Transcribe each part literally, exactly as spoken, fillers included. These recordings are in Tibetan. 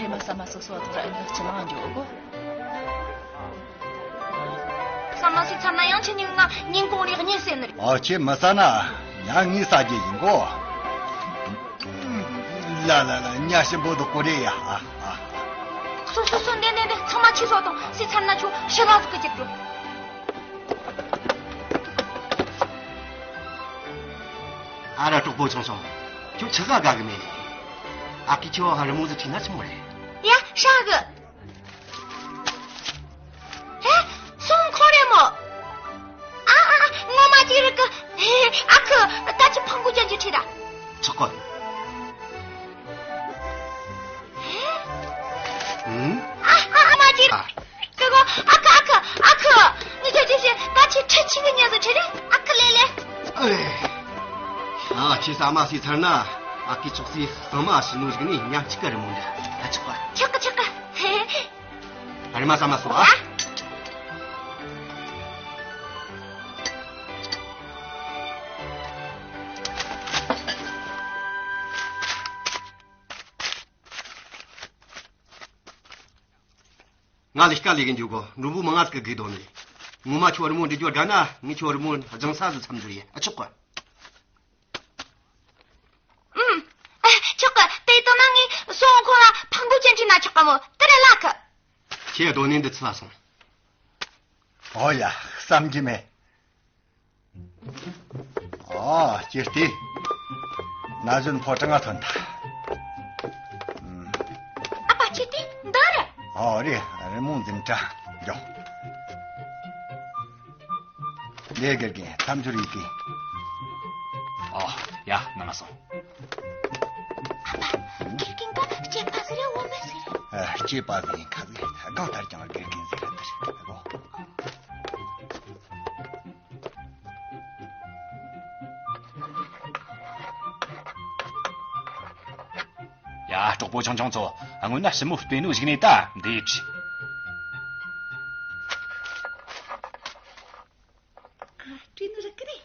རེམ་མ་ཟ་མ་སོ་སོ་བ་དང་ཨ་ནི་ཅི་མང་འཇོག་གོ། ཟ་མ་ཟོས་ཚར་ན་ཡང་ཁྱེད་གཉིས་ང་ཉིན་གུང་རེ་གཉིད་སད་ནི་རེད། ཨ། ཁྱེད་མི་ཟ་ན་ཡང་ངས་ཟ་རྒྱུ་ཡིན་གོ། ལ་ལ་ལ། ཉ་ཞིམ་པོ་འདུག་གོ་རེད་ཡ། ཨ། ཨ། སོ་སོ་སོ། འདི་འདི་འདི། ཚང་མ་ཁྱེད་ཟོ་དང་། ཟོས་ཚར་ན་ཁྱོད་ཕྱི་ལ་ཟིག་གི་ཅིག་འགྲོ། ཨ་ར། གྲོགས་པོ་ཆུང་ཆུང་། ཁྱོད་ཆི་ཟ་དགའ་གི་མེད་ནི། ཨ་ཁུས་ཁྱོད་རི་མོ་ཟིག་བྲིས་ན་ཆི་མོ་རེད། ཡ། ཧྲ་གི། ཧེ། སོང་ཁོ་རེ་མོ། ཨ་ཨ་ཨ། ངོ་མ་ཅིག་རིག་གི། ཧེ། ཨ་ཁུ། ད་ཅི་ཕང་གུ་ཅན་གྱི་ཁྲིད་ད། ཆོག་གི། ཧེ། ཨུམ། ཨ་ཨ་ཨ། མ་ཅིག་རིག་ཨ། གི་གོ། ཨ་ཁུ། ཨ་ཁུ། ཨ་ཁུ། ངི་ཁྱོད་ཅི་བྱེད། ད་ཅི་ཁྲིད་ཅིག་གི་ཉལ་ཟིག་ཁྲིད་རེ། ཨ་ཁུ་ལེ་ལེ། ཨེ། ཨ། ཁྱེད་ཟ་མ་ཟོས་ཚར་ན་ཨ་ཁུས་ཆོག་སི་ཟ་མ་ཞིམ་ནོ་ཟིག་ནས་ཉམས་ཅིག་གི་རི་མོ་འདྲ། ཨ། ཆོག་གི། ཆོག་གི། ཆོག་གི། ཧེ། ཨ། རེམ་མ་ཟ་མ་ཟོ་ཨ། ཨ། ང་ལས་ཀ་ལས་གི་འཇུག་གོ། མགྲོན་པོ་མང་ང་ཟིག་གི་སྒུག་དོ་ནི། ངོ་མ་ཁྱོད་རི་མོ་འབྲི་རྒྱུ་དྲན་ན་ངས་ཁྱོད་རི་མོ་སྦྱང་ས་ཟིག་མཚམས་འཇོག་ཡིན། ཨ། ཆོག་གི། ཨུམ། ཨ། ཆོག་གི། དེ་ལྟ་ན་ངས་སོང་ཁོ་ལ་ཕང་གུ་ཅན་གྱི་ན་ཆོག་ག་མོ། དེ་རེད་ལ་ཁུ། ཁྱེད་སྡོད་གནས་འདི་ཚུལ་ལ་སོང་། ཨོ་ཡ། བསམ་གྱི་མེད། ཨོ། ཅི་སྟེ། ན་གཞོན་ཕོ་བྲང་ང་ཐོན་ཐལ། ཨུམ། ཨ་ཕ། ཅི་སྟེ་འདི་རེད། ཨོ་རེད། རི་མོ་འཛིན་གྲྭ་འཇོག། ལས་དགེ་རྒན་མཚམས་སྦྱོར་ཡི་གེ། ཨོ་ཡ། ནང་སོང་། ཨ་ཕ། དགེ་རྒན་ག་སྐྱེས་པ་ཟིག་རེད། འོ་མ་ཟིག་རེད། ཨ། སྐྱེས་པ་ཟིག་ཡིན་ཁ་ཟིག་རེད། གང་ལྟར་ཀྱང་དགེ་རྒན་ཟིག་རེད། དེ་རེད་གོ། ཡ། གྲོགས་པོ་ཆུང་ཆུང་ཚོ། སྔོན་ན་ཞི་མོ་བལྟས་ནོ་ཞིག་ནས་ད་འདི་བྲིས། ཨ། བྲིས་ནོ་རིག་གི་རེད།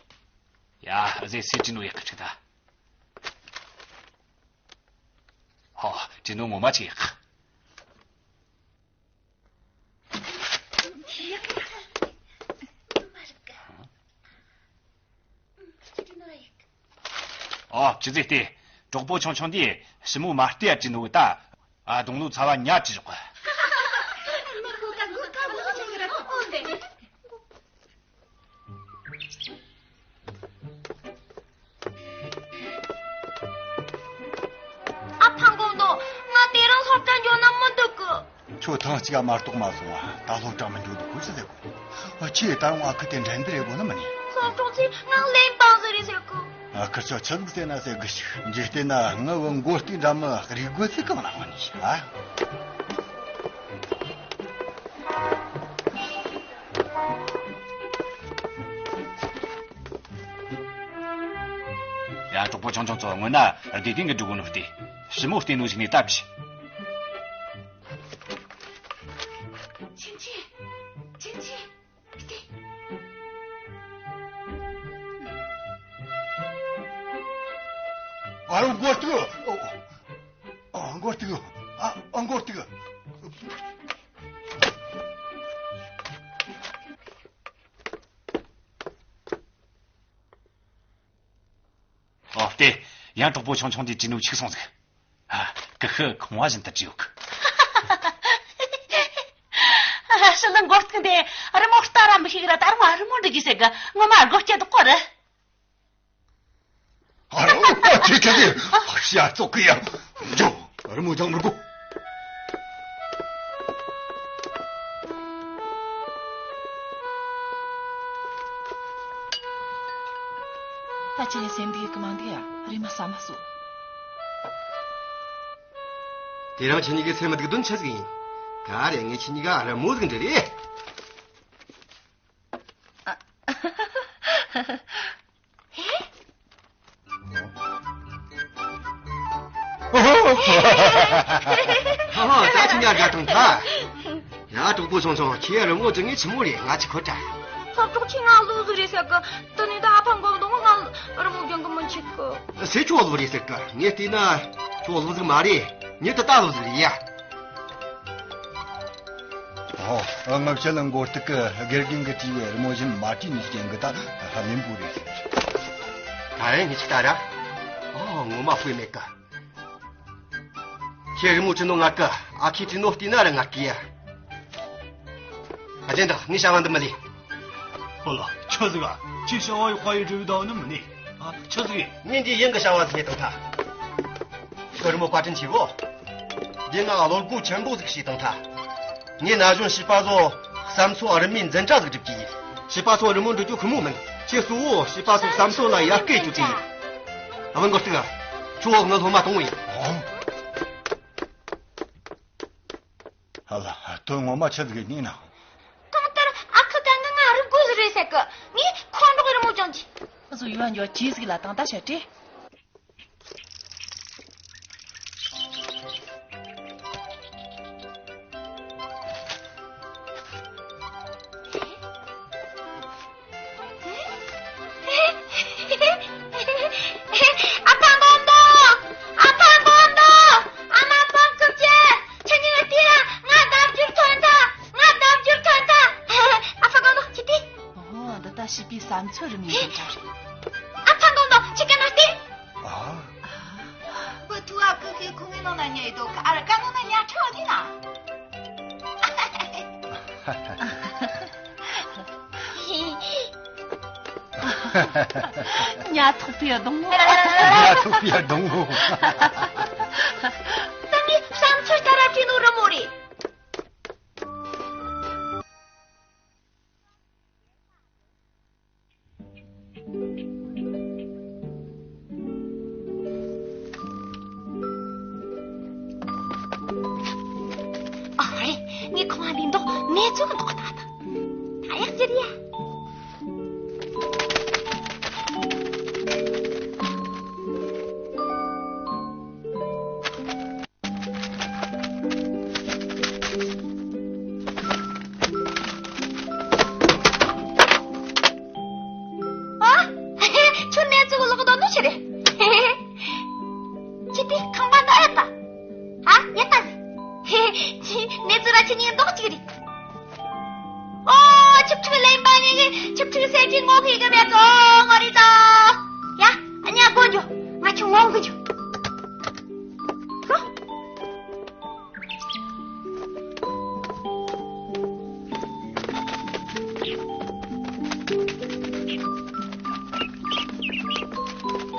ཡ། ཟས་ཟས་བྲིས་ནོ་ཡག་གི་ཆུག་ད། ཧོ། བྲིས་ནོ་ངོ་མ་ཅིག་ཡག་གི། ཨོ། ཅི་ཟེར་ཏེ། གྲོགས་པོ་ཆུང་ཆུང་འདིས་ཞི་མོ་མ་བལྟས་ཡ་བྲིས་ནོ་གི་ད། ཨ། སྡོང་ལོ་ཚ་བ་ཉག་ཅིག་བཞག་གི། ཨ་ཕ་མགོ་མདོག་ང་དེ་རིང་སློབ་གྲྭ་འགྱོ་ན་མི་འདོད་གི། ཁྱོད་ཐེངས་གཅིག་མ་གཏོགས་མ་སོང་བ། ད་སློབ་གྲྭ་མི་འགྱོ་འདུག་གོ་ཅི་ཟེར་གོ། ཨ། ཁྱེད་ད་རུང་ཨ་ཁུ་དེ་འགྲན་བསྡུར་རེད་གོ་ནི་མིན་ནི། སློབ་གྲོགས་ཚོས་ང་གླེན་པ་ཟིག་རེད་ཟེར་གི། ཨ་ཁུ། ཁྱོད་ཆི་ཟིག་ཟེར་ན་ཟེར་གི་ཞིག་འཇིག་རྟེན་ན་ངའི་བུ་མགོ་རྟིང་འདྲ་མི་རིག་དགོས་ཚེ་གང་ན་ཡོང་ནི་ཞིག་ཨ། ཡ། གྲོགས་པོ་ཆུང་ཆུང་ཚོ། སྔོན་ན་དགེ་རྒན་གྱིས་འབྲི་གོ་ནོ་བལྟས། ཞི་མོ་བལྟས་ནོ་ཞིག་ནས་ལྟ་བྱོས། ཆིན་ཆིན། ཆིན་ཆིན། ཨ། མགོ་གཏུག། ཨ། མགོ་གཏུག། ཨ། མགོ་གཏུག། ཨོ། དེ་ཡང་གྲོགས་པོ་ཆུང་ཆུང་དེས་བྲིས་ནོ་འཕྱུགས་སོང་ཟིག། ཨ། ཀི་ཁི། ཁང་བ་བཞིན་དུ་བྲིས་ཡོད་གི། ཨ། ད་ཕྱི་ལ་མགོ་རྟིང་དེ་རི་མོ་ལྟ་ར་མི་ཤེས་གི་ར། ད་རི་མོ་རི་མོ་འབྲི་གི་ཟེར་གི། ངོ་མ་སྒོ་སྐྱེ་དུ་ཀོ་རེད། ཨ་རོ། ཨ། ཁྱེད་ཁྱེད་ཁྱེད། ཤ་ཚོགས་གི་ཡ། འཇོ། རི་མོ་ཅང་མི་དགོས། ད་ཁྱེད་ནས་སེམས་སྡུག་གི་མ་འདུག་ཡ། རེམ་མ་ཟ་མ་ཟོ། དེ་རིང་ཁྱེད་གཉིས་ཀྱི་སེམས་སྡུག་དོན་ཆི་ཟིག་ཡིན། ག་རེ་ངས་ཁྱེད་གཉིས་ཀ་རི་མོ་ཟིག་འབྲི་རེད། ཧ་ཧ། ད་ཁྱེད་ཉར་དགའ་དང་ཐ། ཡ། གྲོགས་པོ་ཆུང་ཆུང་། ཁྱེད་རི་མོ་འབྲི་མཁན་ཆི་མོ་རེད། ང་ཆི་ཁོ་ཏྲ། སློབ་གྲོགས་ཁྱེད་ང་བློ་ཟིག་རེད་ཟེར་གི། དེ་ནས་ད་ཨ་ཕ་འགོམ་དང་ང་རི་མོ་རྒྱང་གི་མི་འཆད་གི། སེ་ཁྱོད་བློ་རེད་ཟེར་གི། ངས་བལྟས་ན་ཁྱོད་བློ་ཟིག་མ་རེད། ངས་ད་ལྟ་བློ་ཟིག་རེད་ཡ། ཨོ། ང་ཕྱི་ལ་མགོ་སྟག་གི་དགེ་རྒན་གྱིས་བྲིས་པའི་རི་མོ་བཞིན་མ་བྲིས་ནས་རྐྱེན་གྱིས་ད་ལེན་པོ་རེད་ཟེར། ད་ཡིན་ངས་ཅི་ལྟ་ར། ཨོ། ངོ་མ་དཔེ་མེད་གི། ཁྱེད་རི་མོ་བྲིས་ནོ་ང་གི། ཨ་ཁྱེད་བྲིས་ནོ་བལྟས་ན་ར་ང་གི་ཡ། ཨ་ཅེ་འདྲ། ངས་བྱ་བ་འདི་མི་ལས། ཧོ་ལ། ཆི་ཟིག་ག། ཁྱེད་བྱ་བ་ཡི་དཔའ་ཡི་འབྲས་བུ་ཟླ་བ་ནི་མི་ནི། ཨ། ཆི་ཟིག་ཡིན། ངས་འདི་ཡིན་གི་བྱ་བ་ཟིག་བཏང་ཐལ། ཁྱོད་རི་མོ་བཀའ་དྲིན་ཆེ་གོ། འདི་ང་བློ་སྒོ་ཆེན་པོ་ཟིག་ཞིག་བཏང་ཐལ། ངས་ན་གཞོན་བྱིས་པ་ཚོ་བསམ་ཚོར་རི་མོའི་འཛིན་གྲྭ་ཟིག་སྒྲུབ་ཀྱི་ཡིན། བྱིས་པ་ཚོ་རི་མོ་འབྲི་རྒྱུ་ཁུ་མོ་མིན། ཁྱེད་གཙོ་བོ་བྱིས་པ་ཚོའི་བསམ་ཚོར་ལ་ཡར་སྐུལ་བཅུག་གི་ཡིན། ཨ། བུ་མགོ་སྟག། ཁྱོད་ངའི་སློབ་མ་དང་པོ་ཡིན། ཨོ། ཨ་ལ། དོན་ངོ་མ་ཆི་ཟིག་ཡིན་ན། གང་ལྟར་ཨ་ཁུ་ད་ནི་ང་རི་མགོ་ཟིག་རེད་ཟེར་གི། ངས་ཁོ་འགྲོགས་རི་མོ་སྦྱང་རྒྱུ། ཨ་ཟོ། ཡུལ་ལ་འགྱོ། ཅི་ཟིག་ལ་དང་ད་བྱ་སྤྲེལ། ཨ་ཕ་མགོ་འདོགས། ཨ་ཕ་མགོ་འདོགས། ཨ་མ་པང་ཀུ་ཅེ། ཁྱེད་གཉིས་ལྟོས་ཨ། ང་ལྡབ་འགྱུར་ཐོན་ཐལ། ང་ལྡབ་འགྱུར་ཐོན་ཐལ། ཨ་ཕ་མགོ་འདོགས། ཁྱེད་ལྟོས། ཨོ། འདི་ད་བྱིས་པའི་བསམ་ཚོར་རི་མོའི་འཛིན་གྲྭ་རེད། ཨ་ཕ་མགོ་འདོགས། ཁྱེད་ཀ་ན་ལྟོས། ཨ། བུ་ཐུ་བ་ཀུ་ཀུ་ཁོ་ངའི་ནང་ན་ཉལ་ཡོད་དོ། ཀ་ར་ཀ་ནང་ན་ཉལ་ཁྲ་བ་ནི་ན། ཉ་ཐོག་པའི་སྡོང་བོ། ཉ་ཐོག་པའི་སྡོང་བོ། ད་ངས་བསམ་ཚུལ་ལྟར་བྲིས་ནོ་རི་མོ་རེད། ཨ་རེ། ངས་ཁང་བ་འདི་འདོགས། མེ་ཚོགས་འདོགས་ད་ད། ད་ཡག་ཅི་རེད་ཡ། ཨ། ཁྱོད་གནས་ཚུལ་ལོག་འདོད་ནོ་ཆི་རེད། ཁྱེད་དེ་ཁང་པ་འདི་ཨེ་ལྟ། ཨ། ཡེ་ལྟ་ཟེ། ཁྱེད་གནས་ཚུལ་ར་ཁྱེད་གཉིས་འདོགས་གཅིག་རེད། ཨོ། ཆིབས་ཁྲི་གླེན་པ་ཉིད་ཀྱིས་ཆིབས་ཁྲི་གསེར་ཁྲིར་ངོ་ཤེས་གི་མེད་གོ། ངོ་རེ་ད། ཡ། ཨ་ཉ་སྒོ་འཇོག། ང་ཁྱོད་ངོ་གི་འཇོག། ཧོ།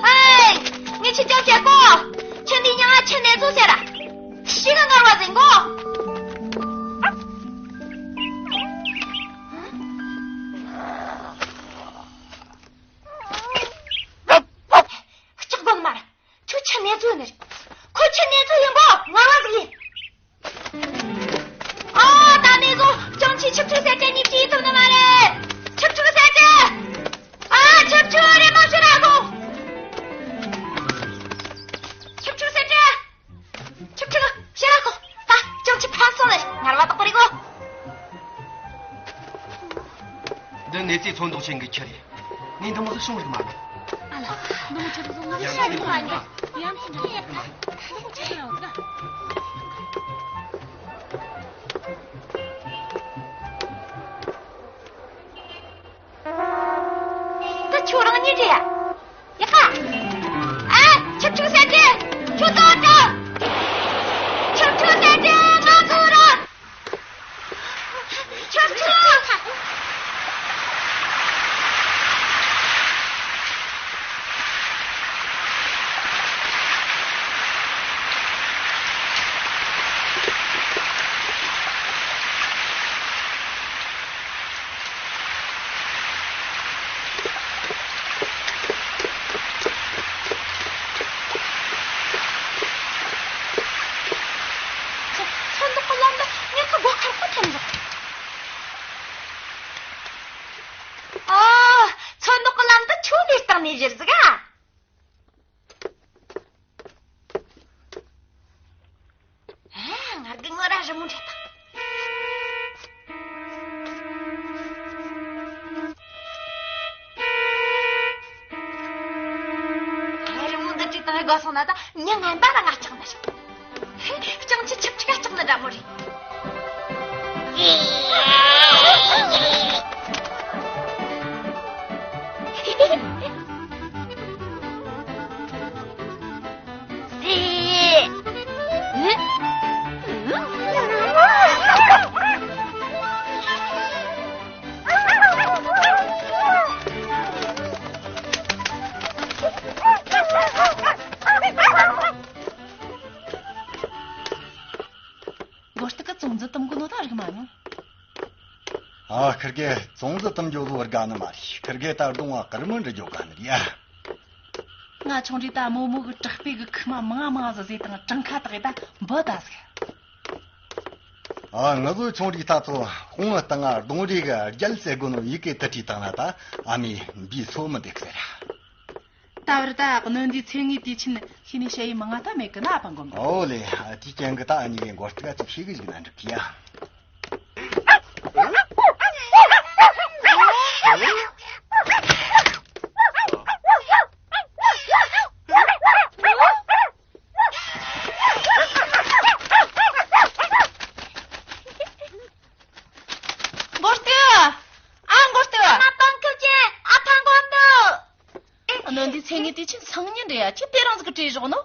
ཧེ། ངས་ཁྱེད་ཅག་བཤད་གོ། ཁྱེད་འདི་མྱིང་ང་ཁྱེད་གནས་ཚུལ་ཟེར་ར། ཤི་གི་ངར་བ་ཟིན་གོ། ལྕགས་སྒོ་ནི་མ་རེད། ཁྱོད་ཁྱེད་གནས་ཚུལ་ནི་རེད། ཁོ་ཁྱེད་གནས་ཚུལ་ཡིན་གོ། ངར་བ་ཟིག་ཡིན། ཨ། ད་ནས་བཟུང་ཅང་ཆི་ཆིབས་ཁྲི་གསེར་ཁྲི་གཉིས་ཀྱིས་ཐུབ་ནི་མ་རེད། ཆིབས་ཁྲི་གསེར་ཁྲི། ཨ། ཆིབས་ཁྲི་རེ་མ་ཤི་ར་གོ། ཆིབས་ཁྲི་གསེར་ཁྲི། ཆིབས་ཁྲི་ཤི་ར་གོ། ད་ཅང་ཆི་ཕན་སོང་ལེ། ངར་བ་དོག་པ་རེད་གོ། འདི་གནས་ཚུལ་ཚོན་མདོག་ཅན་གྱི་ཁྱི་རེད། ངས་འདི་མོ་ཟིག་བྱུང་རིག་མ་མེད། ཨ་ལ། འདི་མོ་ཁྱི་རུ་སོང་ང་ཡང་ཤ་ཡི་མ་ཡིན། ཡང་ཁྱི་ཡི་མ་ཡིན། འདི་མོ་ཁྱི་ཡང་ད། ད་ཁྱོད་རང་ཉིད་རེད་ཡ། ཡ་ཁ། ཨ། ཆིབས་ཁྲི་གསེར་ཁྲི། ཁྱོད་ལྟོས་དྲ། ཆིབས་ཁྲི་གསེར་ཁྲི་ང་ཚོ་ར། ཁྱོད་ཚོ། ཚོན་མདོག་གི་ལམ་དུ་ངེད་ཀྱི་སྒོ་ཁར་ཁོ་ཐོན་འཇོག་ཨོ། ཚོན་མདོག་གི་ལམ་དུ་ཁྱོད་ནས་བཏང་ནས་བཞུར་ཟིག་ཨ། ཨ། ང་གི་ངོ་ར་རི་མོ་འབྲི་དང་། ཨ། རི་མོ་འདི་བྲིས་དང་དགའ་སོང་ན་ད་མྱི་ངན་པ་ར་ང་ལྕགས་ན་ཤོག་ཧེ། ལྕང་ཆུ་ཆུབ་ཆུ་ག་ལྕགས་ནི་འདྲ་མོ་རེད། མགོ་སྟག་གི་ཙོང་ཙེ་བཏུམ་གོ་ནོ་ད་རིག་མ་མྱོང་། ཨ། ཁིར་གེ་ཙོང་ཙེ་བཏུམ་འགྱོ་ལོ་བར་དགའ་ནི་མ་རེད། ཁིར་གེ་ད་གདོང་བ་དཀར་མོ་འདྲི་འགྱོ་དགའ་ནི་རེད་ཡ། ང་ཆུང་རིས་ད་རྨོ་མོ་གི་བྲག་སྤོས་གི་ཁུག་མ་མང་ང་མང་ང་ཟིག་ཟོས་དང་གྲངས་ཁ་དག་ད་འབུ་ད་ཟིག་ཨ། ང་ཚོ་ཆུང་རིས་ད་ཚོ་དཔུང་བཏང་ང་གདོང་རིས་གི་རྒྱལ་ཟེར་གོ་ནོ་ཡི་གེ་དུ་བྲིས་བཏང་ན་ད་ཨ་མའི་འབུའི་ཚོ་མི་འདེགས་ཟེར། ད་བར་ད་གནོན་འདིའི་མཚན་ངོས་དུས་ཆེན་ཤེས་ནས་བཤད་ཡི་མང་ང་ད་མེད་གི་ན་ཨ་ཕ་མགོན་པོ། ཨོ་ལེ། དེའི་རྐྱེན་གི་ད་ཨ་ནི་གི་མགོ་སྟག་ཅིག་ཤེས་གི་ཞིག་ན་འགྲིག་གི་ཡ། མགོ་སྟག་ཨ། མགོ་སྟག་ཨ་མ་པང་ཁུལ་གྱི་ཨ་ཕ་མགོན་པོ། གནོན་འདིའི་མཚན་ངོས་དུས་ཆེན་སང་ཉིན་རེད་ཡ། ཁྱེད་དེ་རིང་ཟིག་གི་བྲིས་བཞག་ནོ།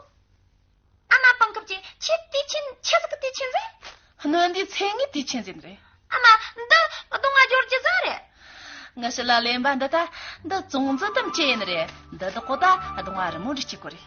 ཨ་མ་པང་ཁུལ་གྱི་ཁྱེད་དུས་ཆེན་ཆི་ཟིག་གི་དུས་ཆེན་རེད། གནོན་འདིའི་མཚན་ངོས་དུས་ཆེན་ཟིག་རེད། ཨ་མ་འདི་གདོང་ང་འབྱོར་རྒྱུ་ཟིག་རེད། ང་ཞི་ལ་གླེན་པ་འདི་ད་འདི་ཙོང་ཙེ་བཏུམ་ཅན་རེད། འདི་བདག་པོ་ད་གདོང་ང་རི་མོ་འབྲི་རྒྱུ་གོ་རེད།